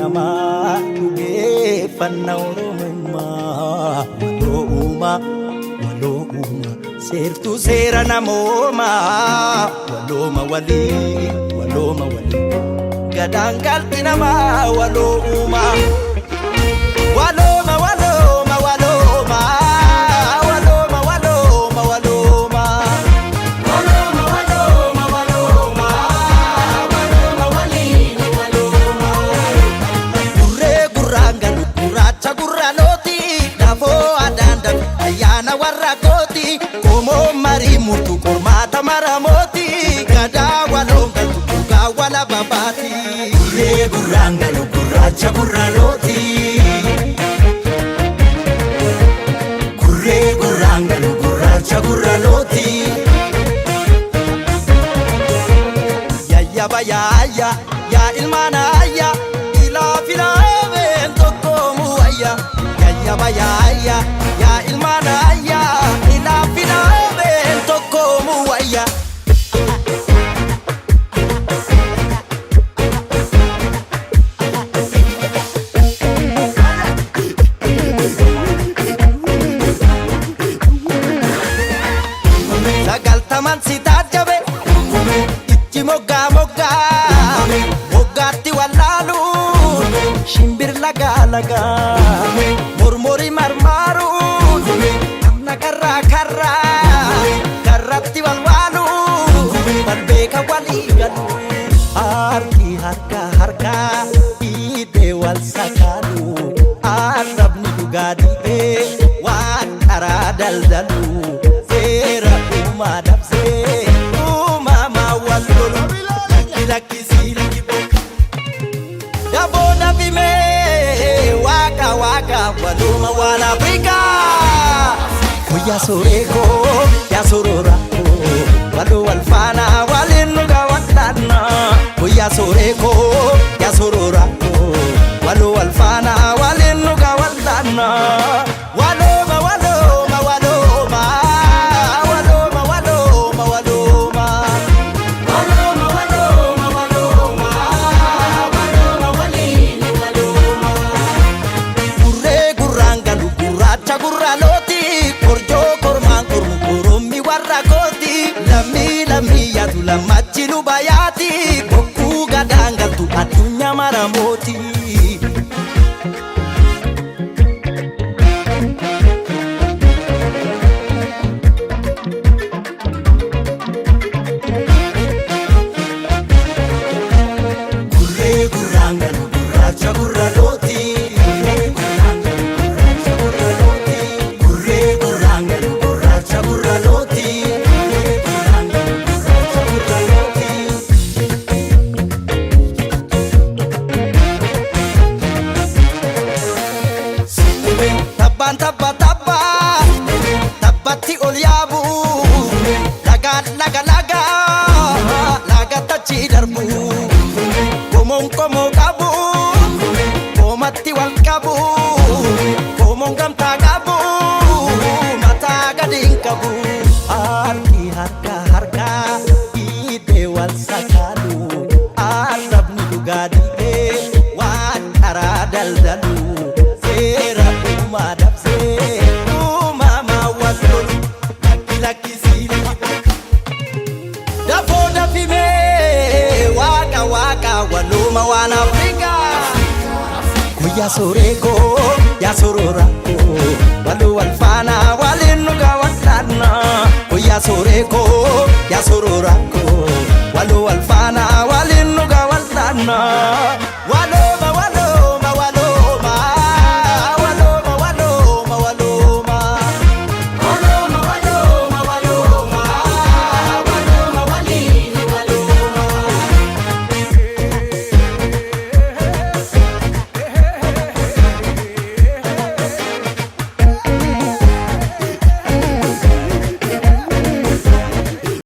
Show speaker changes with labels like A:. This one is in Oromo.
A: namaa dhugeeffanna Oromummaa. Waloo uumaa, waloo uumaa, seertuu seera namoomaa. Walooma walii, walooma walii, gadaan galti namaa waloo uumaa. Walooma, walooma, walooma, walooma, walooma, walooma. Walooma, walooma, walooma, walooma waliin walooma. Gurree gurraan galu gurraacha gurra looti, dafoo adaan dafe ayyaana warra kooti, qomoo marii murtu qormaata maramooti, gadaa waloon galtu dhugaa wala babaati. Gurree gurraan galu gurraacha gurra looti. Gurree gurraan galu gurraacha gurra looti. Yayyaba yaayya yaa ilmaan ayya, ilaa filaameen tokkoomu wayya. Yayyaba yaayya yaa ilmaan ayya, ilaa filaameen tokkoomu wayya. 90n si taajjabe, ijji moggaa moggaa moggaatti wallaalu, shimbir lagaa lagaa mormori marmaaruun, namna karraa karraa karratti walwaalu, wal beeka walii galu, harki harka harkaa dhiibee wal sakaalu, arrabni dhugaa dhiibee waan karaa daldalu, seera uumaa dabsee uumamaa wal lolu, lakki lakkisii lakki daboo dafimee waaqa waaqa waluma waan Afrikaa. Guyyaa suuree koo yaa surura koo, waluu wal faana waliin dhugaa wal'aanna. Guyyaa suuree koo yaa surura koo, waluu wal faana waliin dhugaa wal'aanna. Walooma, walooma, walooma, walooma, walooma, walooma. Walooma, walooma, walooma, walooma waliin walooma. Gurree gurraan galu gurraacha gurra looti, korjoo kormaan kormu korommi warra kooti, lammii lammii yaatu lammachi luba yaati, bokkuu gadaan galtu addunyaa maramooti. Gurree gurraan galu gurraacha gurra looti. Gurree gurraan galu gurraacha gurra looti. Gurree gurraan galu gurraacha gurra looti. Gurree gurraan galu gurraacha gurra looti. Tabbaan tabba tabba tabbatti ol yaabu, lagaan laga laga lagatti achi darbu, qomoon qomoo qabu qoomatti wal qabu, qomoon gamtaa qabu mataa gadi hin qabu, harki harka harka dhiibee wal sakaalu, arrabni dhugaa dhiibee waan karaa daldalu, seera uumaa dabsee uumamaa wal lolu, lakki lakkisii lakki dafoo dafimee waaqa waaqa waluma waan Afrikaa. Guyyaa suuree koo yaa surura koo, waluu wal faana waliin dhugaa wal'aanna. Guyyaa suuree koo yaa surura koo, waluu wal faana waliin dhugaa wal'aanna.